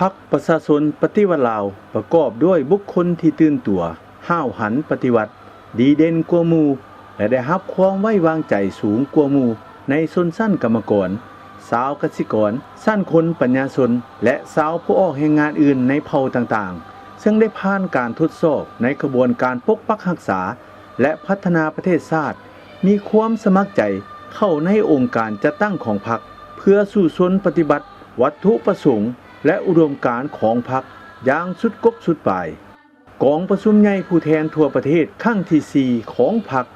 ພັກປະຊາຊົນປະຕິວັດລາວ ປະກອບດ້ວຍບຸກຄົນທີ່ຕື່ນຕົວ, ຫ້າວຫັນປະຕິວັດ, ດີເດັ່ນກວ່າໝູ່ ແລະ ໄດ້ຮັບຄວາມໄວ້ວາງໃຈສູງກວ່າໝູ່ໃນຊົນຊັ້ນກຳມະກອນ, ຊາວກະສິກອນ, ຊັ້ນຄົນປັນຍາຊົນ ແລະ ຊາວຜູ້ອອກແຮງງານອື່ນໃນເຜົ່າຕ່າງໆ ເຊິ່ງໄດ້ຜ່ານການທົດສອບໃນຂະບວນການປົກປັກຮັກສາ ແລະ ພັດທະນາປະເທດຊາດ, ມີຄວາມສະໝັກໃຈເຂົ້າໃນອົງການຈັດຕັ້ງຂອງພັກ ເພື່ອສູ້ຊົນປະຕິບັດວັດຖຸປະສົງ ແລະ ອຸດົມການຂອງພັກຢ່າງສຸດກົກສຸດປາຍ. ກອງປະຊຸມໃຫຍ່ຜູ້ແທນທົ່ວປະເທດຄັ້ງທີສີ່ຂອງພັກ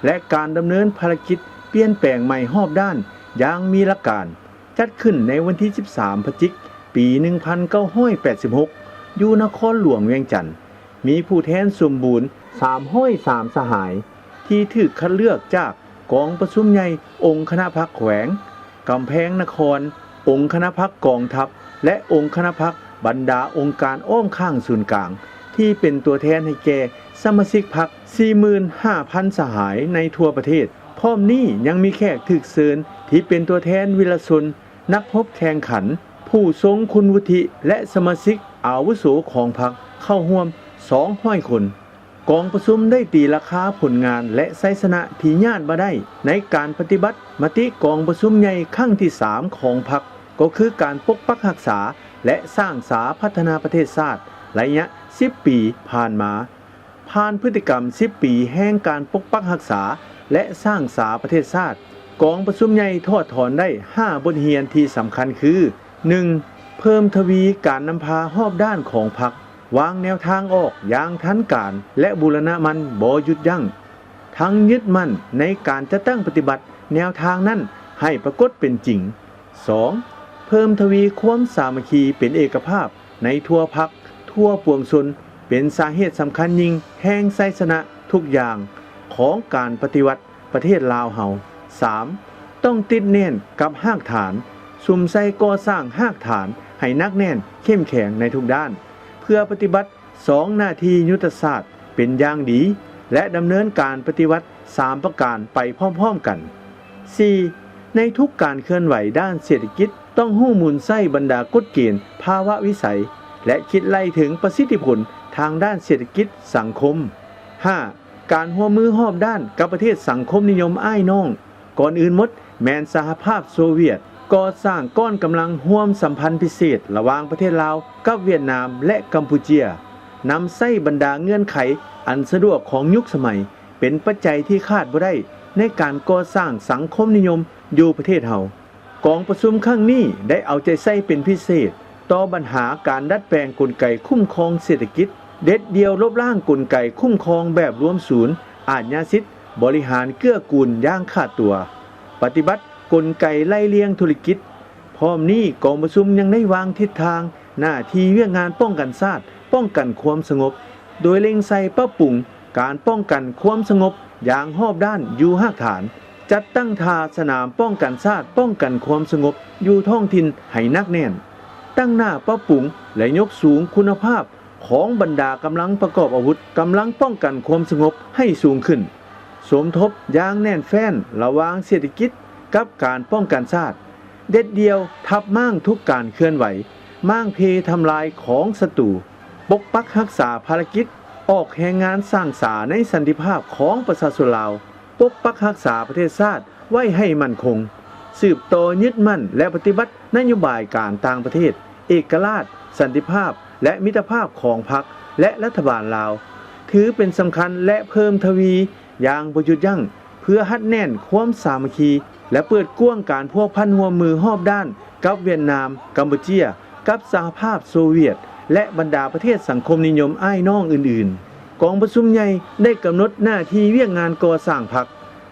ແລະ ການດຳເນີນພາລະກິດປ່ຽນແປງໃໝ່ຮອບດ້ານຢ່າງມີຫຼັກການ ຈັດຂຶ້ນໃນວັນທີສິບສາມ ພະຈິກ ປີໜຶ່ງພັນເກົ້າຮ້ອຍແປດສິບຫົກ ຢູ່ນະຄອນຫຼວງວຽງຈັນ, ມີຜູ້ແທນສົມບູນສາມຮ້ອຍສາມສະຫາຍ ທີ່ຖືກຄັດເລືອກຈາກກອງປະຊຸມໃຫຍ່ອົງຄະນະພັກແຂວງ, ກຳແພງນະຄອນ, ອົງຄະນະພັກກອງທັບ ແລະ ອົງຄະນະພັກບັນດາອົງການອ້ອມຂ້າງສູນກາງ ທີ່ເປັນຕົວແທນໃຫ້ແກ່ສະມາຊິກພັກສີ່ໝື່ນຫ້າພັນສະຫາຍໃນທົ່ວປະເທດ. ພ້ອມນີ້ຍັງມີແຂກຖືກເຊີນທີ່ເປັນຕົວແທນວິລະຊົນ, ນັກຮົບແຂ່ງຂັນ, ຜູ້ຊົງຄຸນວຸດທິ ແລະ ສະມາຊິກອາວຸໂສຂອງພັກເຂົ້າຮ່ວມສອງຮ້ອຍຄົນ. ກອງປະຊຸມໄດ້ຕີລາຄາຜົນງານ ແລະ ໄຊຊະນະທີ່ຍາດມາໄດ້ໃນການປະຕິບັດມະຕິກອງປະຊຸມໃຫຍ່ຄັ້ງທີສາມຂອງພັກ ກໍຄືການປົກປັກຮັກສາ ແລະ ສ້າງສາພັດທະນາປະເທດຊາດໄລຍະສິບປີຜ່ານມາ. ຜ່ານພຶດຕິກຳສິບປີແຫ່ງການປົກປັກຮັກສາ ແລະ ສ້າງສາປະເທດຊາດ, ກອງປະຊຸມໃຫຍ່ຖອດຖອນໄດ້ຫ້າບົດຮຽນທີ່ສຳຄັນຄື: ໜຶ່ງ, ເພີ່ມທະວີການນຳພາຮອບດ້ານຂອງພັກ, ວາງແນວທາງອອກຢ່າງທັນການ ແລະ ບູລະນະມັນບໍ່ຢຸດຢັ້ງ, ທັງຍຶດໝັ້ນໃນການຈັດຕັ້ງປະຕິບັດແນວທາງນັ້ນໃຫ້ປາກົດເປັນຈິງ. ສອງ, ເພີ່ມທະວີຄວາມສາມັກຄີເປັນເອກະພາບໃນທົ່ວພັກ, ທົ່ວປວງຊົນ ເປັນສາເຫດສຳຄັນຍິ່ງແຫ່ງໄຊຊະນະທຸກຢ່າງຂອງການປະຕິວັດ ປະເທດລາວເຮົາ. ສາມ, ຕ້ອງຕິດແໜ້ນກັບຮາກຖານ, ສຸມໃສ່ກໍ່ສ້າງຮາກຖານໃຫ້ໜັກແໜ້ນເຂັ້ມແຂງໃນທຸກດ້ານ ເພື່ອປະຕິບັດສອງໜ້າທີ່ຍຸດທະສາດເປັນຢ່າງດີ ແລະ ດຳເນີນການປະຕິວັດສາມປະການໄປພ້ອມໆກັນ. ສີ່, ໃນທຸກການເຄື່ອນໄຫວດ້ານເສດຖະກິດ ຕ້ອງຮູ້ໝູນໃຊ້ບັນດາກົດເກນ, ພາວະວິໄສ ແລະ ຄິດໄລ່ເຖິງປະສິດທິຜົນທາງດ້ານເສດຖະກິດສັງຄົມ. ຫ້າ, ການຮ່ວມມືຮອບດ້ານກັບປະເທດສັງຄົມນິຍົມອ້າຍນ້ອງ, ກ່ອນອື່ນໝົດແມ່ນສະຫະພາບໂຊວຽດ, ກໍ່ສ້າງກ້ອນກຳລັງຮ່ວມສຳພັນພິເສດລະຫວ່າງປະເທດລາວກັບຫວຽດນາມ ແລະ ກຳປູເຈຍ, ນຳໃຊ້ບັນດາເງື່ອນໄຂອັນສະດວກຂອງຍຸກສະໄໝ ເປັນປັດໄຈທີ່ຂາດບໍ່ໄດ້ໃນການກໍ່ສ້າງສັງຄົມນິຍົມຢູ່ປະເທດເຮົາ. ກອງປະຊຸມຄັ້ງນີ້ໄດ້ເອົາໃຈໃສ່ເປັນພິເສດຕໍ່ບັນຫາການດັດແປງກົນໄກຄຸ້ມຄອງເສດຖະກິດ, ເດັດດ່ຽວລົບລ້າງກົນໄກຄຸ້ມຄອງແບບລວມສູນອາດຍາສິດ, ບໍລິຫານເກື້ອກູນຢ່າງຂາດຕົວ, ປະຕິບັດກົນໄກໄລ່ລຽງທຸລະກິດ. ພ້ອມນີ້ ກອງປະຊຸມຍັງໄດ້ວາງທິດທາງ, ໜ້າທີ່ວຽກງານປ້ອງກັນຊາດ, ປ້ອງກັນຄວາມສະຫງົບ, ໂດຍເລັ່ງໃສ່ປັບປຸງການປ້ອງກັນຄວາມສະຫງົບຢ່າງຮອບດ້ານຢູ່ຮາກຖານ, ຈັດຕັ້ງທ່າສະໜາມປ້ອງກັນຊາດ, ປ້ອງກັນຄວາມສະຫງົບຢູ່ທ້ອງຖິ່ນໃຫ້ໜັກແໜ້ນ, ຕັ້ງໜ້າປັບປຸງ ແລະ ຍົກສູງຄຸນນະພາບຂອງບັນດາກຳລັງປະກອບອາວຸດ, ກຳລັງປ້ອງກັນຄວາມສະຫງົບໃຫ້ສູງຂຶ້ນ, ສົມທົບຢ່າງແໜ້ນແຟ້ນລະຫວ່າງເສດຖະກິດກັບການປ້ອງກັນຊາດ, ເດັດດ່ຽວທັບມ້າງທຸກການເຄື່ອນໄຫວ, ມ້າງເພທຳລາຍຂອງສັດຕູ, ປົກປັກຮັກສາພາລະກິດອອກແຮງງານສ້າງສາໃນສັນຕິພາບຂອງປະຊາຊົນລາວ, ປົກປັກຮັກສາປະເທດຊາດໄວ້ໃຫ້ໝັ້ນຄົງ, ສືບຕໍ່ຍຶດໝັ້ນ ແລະ ປະຕິບັດນະໂຍບາຍການຕ່າງປະເທດ, ເອກະລາດ, ສັນຕິພາບ ແລະ ມິດຕະພາບຂອງພັກ ແລະ ລັດຖະບານລາວ, ຖືເປັນສຳຄັນ ແລະ ເພີ່ມທະວີຢ່າງບໍ່ຢຸດຢັ້ງ ເພື່ອຮັດແໜ້ນຄວາມສາມັກຄີ ແລະ ເປີດກວ້າງການພົວພັນຮ່ວມມືຮອບດ້ານກັບຫວຽດນາມ, ກຳປູເຈຍ, ກັບສະຫະພາບໂຊວຽດ ແລະ ບັນດາປະເທດສັງຄົມນິຍົມອ້າຍນ້ອງອື່ນໆ. ກອງປະຊຸມໃຫຍ່ໄດ້ກຳນົດໜ້າທີ່ວຽກງານກໍ່ສ້າງພັກ,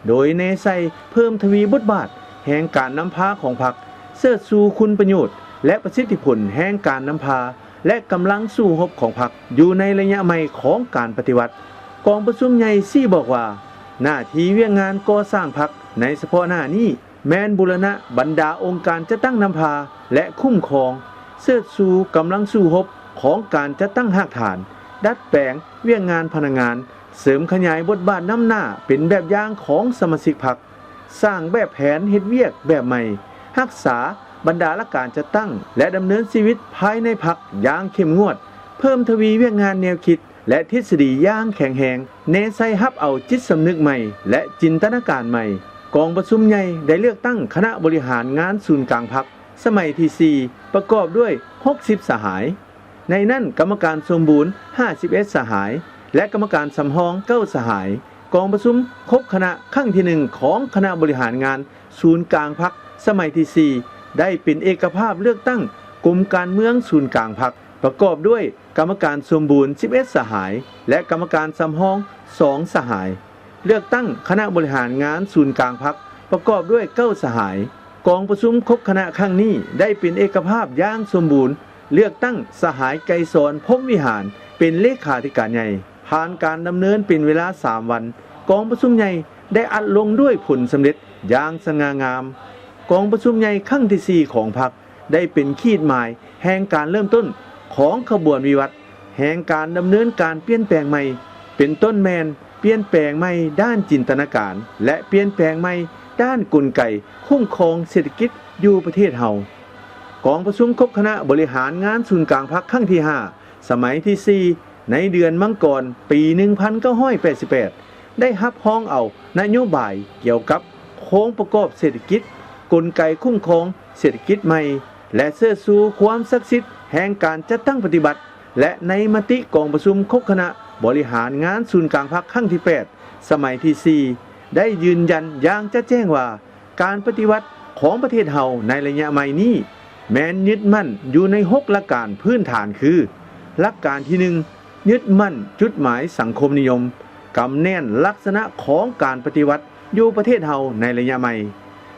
ໂດຍແນໃສ່ເພີ່ມທະວີບົດບາດແຫ່ງການນຳພາຂອງພັກ, ເຊີດຊູຄຸນປະໂຫຍດ ແລະ ປະສິດທິຜົນແຫ່ງການນຳພາ ແລະ ກຳລັງສູ້ຮົບຂອງພັກຢູ່ໃນໄລຍະໃໝ່ຂອງການປະຕິວັດ. ກອງປະຊຸມໃຫຍ່ຊີ້ບອກວ່າ ໜ້າທີ່ວຽກງານກໍ່ສ້າງພັກໃນສະເພາະໜ້ານີ້ ແມ່ນບູລະນະບັນດາອົງການຈັດຕັ້ງນຳພາ ແລະ ຄຸ້ມຄອງ, ເຊີດຊູກຳລັງສູ້ຮົບຂອງການຈັດຕັ້ງຮາກຖານ, ດັດແປງວຽກງານພະນັກງານ, ເສີມຂະຫຍາຍບົດບາດນຳໜ້າເປັນແບບຢ່າງຂອງສະມາຊິກພັກ, ສ້າງແບບແຜນເຮັດວຽກແບບໃໝ່, ຮັກສາ ບັນດາຫຼັກການຈັດຕັ້ງ ແລະ ດຳເນີນຊີວິດພາຍໃນພັກຢ່າງເຂັ້ມງວດ, ເພີ່ມທະວີວຽກງານແນວຄິດ ແລະ ທິດສະດີຢ່າງແຂງແຮງ, ແນໃສ່ຮັບເອົາຈິດສຳນຶກໃໝ່ ແລະ ຈິນຕະນາການໃໝ່. ກອງປະຊຸມໃຫຍ່ໄດ້ເລືອກຕັ້ງຄະນະບໍລິຫານງານສູນກາງພັກ ສະໄໝທີສີ່ ປະກອບດ້ວຍຫົກສິບສະຫາຍ. ໃນນັ້ນກຳມະການສົມບູນຫ້າສິບເອັດສະຫາຍ ແລະ ກຳມະການສຳຮອງເກົ້າສະຫາຍ. ກອງປະຊຸມຄົບຄະນະຄັ້ງທີໜຶ່ງຂອງຄະນະບໍລິຫານງານສູນກາງພັກສະໄໝທີສີ່ ໄດ້ເປັນເອກະພາບເລືອກຕັ້ງກົມການເມືອງສູນກາງພັກ ປະກອບດ້ວຍກຳມະການສົມບູນສິບເອັດສະຫາຍ ແລະ ກຳມະການສຳຮອງສອງສະຫາຍ. ເລືອກຕັ້ງຄະນະບໍລິຫານງານສູນກາງພັກ ປະກອບດ້ວຍເກົ້າສະຫາຍ. ກອງປະຊຸມຄົບຄະນະຄັ້ງນີ້ໄດ້ເປັນເອກະພາບຢ່າງສົມບູນ, ເລືອກຕັ້ງສະຫາຍໄກສອນ ພົມວິຫານ ເປັນເລຂາທິການໃຫຍ່. ຜ່ານການດຳເນີນເປັນເວລາສາມວັນ, ກອງປະຊຸມໃຫຍ່ໄດ້ອັດລົງດ້ວຍຜົນສຳເລັດຢ່າງສະຫງ່າງາມ. ກອງປະຊຸມໃຫຍ່ຄັ້ງທີສີ່ຂອງພັກ ໄດ້ເປັນຂີດໝາຍແຫ່ງການເລີ່ມຕົ້ນຂອງຂະບວນວິວັດແຫ່ງການດຳເນີນການປ່ຽນແປງໃໝ່, ເປັນຕົ້ນແມ່ນປ່ຽນແປງໃໝ່ດ້ານຈິນຕະນາການ ແລະ ປ່ຽນແປງໃໝ່ດ້ານກົນໄກຄຸ້ມຄອງເສດຖະກິດຢູ່ປະເທດເຮົາ. ກອງປະຊຸມຄົບຄະນະບໍລິຫານງານສູນກາງພັກຄັ້ງທີຫ້າ ສະໄໝທີສີ່ ໃນເດືອນມັງກອນ ປີໜຶ່ງພັນເກົ້າຮ້ອຍແປດສິບແປດ ໄດ້ຮັບຮອງເອົານະໂຍບາຍກ່ຽວກັບໂຄງປະກອບເສດຖະກິດ, ກົນໄກຄຸ້ມຄອງເສດຖະກິດໃໝ່ ແລະ ເຊີດຊູຄວາມສັກສິດແຫ່ງການຈັດຕັ້ງປະຕິບັດ ແລະ ໃນມະຕິກອງປະຊຸມຄົບຄະນະບໍລິຫານງານສູນກາງພັກຄັ້ງທີແປດ ສະໄໝທີສີ່ ໄດ້ຢືນຢັນຢ່າງຈະແຈ້ງວ່າ ການປະຕິວັດຂອງປະເທດເຮົາໃນໄລຍະໃໝ່ນີ້ ແມ່ນຍຶດໝັ້ນຢູ່ໃນຫົກຫຼັກການພື້ນຖານຄື ຫຼັກການທີໜຶ່ງ ຍຶດໝັ້ນຈຸດໝາຍສັງຄົມນິຍົມ, ກຳແໜ້ນລັກສະນະຂອງການປະຕິວັດຢູ່ປະເທດເຮົາໃນໄລຍະໃໝ່.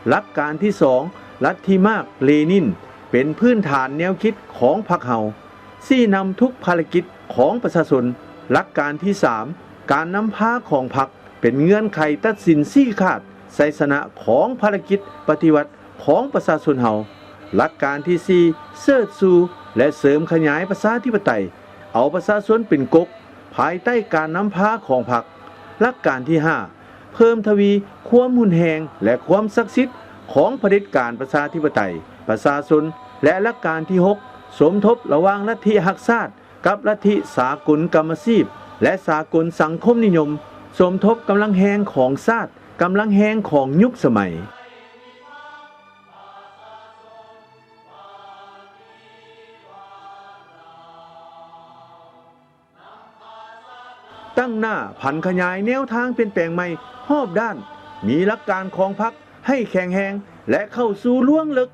ຫຼັກການທີສອງ ລັດທິມາກເລນິນ ເປັນພື້ນຖານແນວຄິດຂອງພັກເຮົາ, ຊີ້ນຳທຸກພາລະກິດຂອງປະຊາຊົນ. ຫຼັກການທີສາມ ການນຳພາຂອງພັກ ເປັນເງື່ອນໄຂຕັດສິນຊີ້ຂາດໄຊຊະນະຂອງພາລະກິດປະຕິວັດຂອງປະຊາຊົນເຮົາ. ຫຼັກການທີສີ່ ເຊີດຊູ ແລະ ເສີມຂະຫຍາຍປະຊາທິປະໄຕ, ເອົາປະຊາຊົນເປັນກົກ ພາຍໃຕ້ການນຳພາຂອງພັກ. ຫຼັກການທີຫ້າ ເພີ່ມທະວີຄວາມຮຸນແຮງ ແລະ ຄວາມສັກສິດຂອງຜະເດັດການປະຊາທິປະໄຕ. ປະຊາຊົນ ແລະ ຫຼັກການທີຫົກ ສົມທົບລະຫວ່າງລັດທິຮັກຊາດ ກັບລັດທິສາກົນກຳມະຊີບ ແລະ ສາກົນສັງຄົມນິຍົມ, ສົມທົບກຳລັງແຮງຂອງຊາດ, ກຳລັງແຮງຂອງຍຸກສະໄໝ. ຕັ້ງໜ້າຜັນຂະຫຍາຍແນວທາງປ່ຽນແປງໃໝ່ຮອບດ້ານ, ມີຫຼັກການຂອງພັກໃຫ້ແຂງແຮງ ແລະ ເຂົ້າສູ່ລວງເລິກ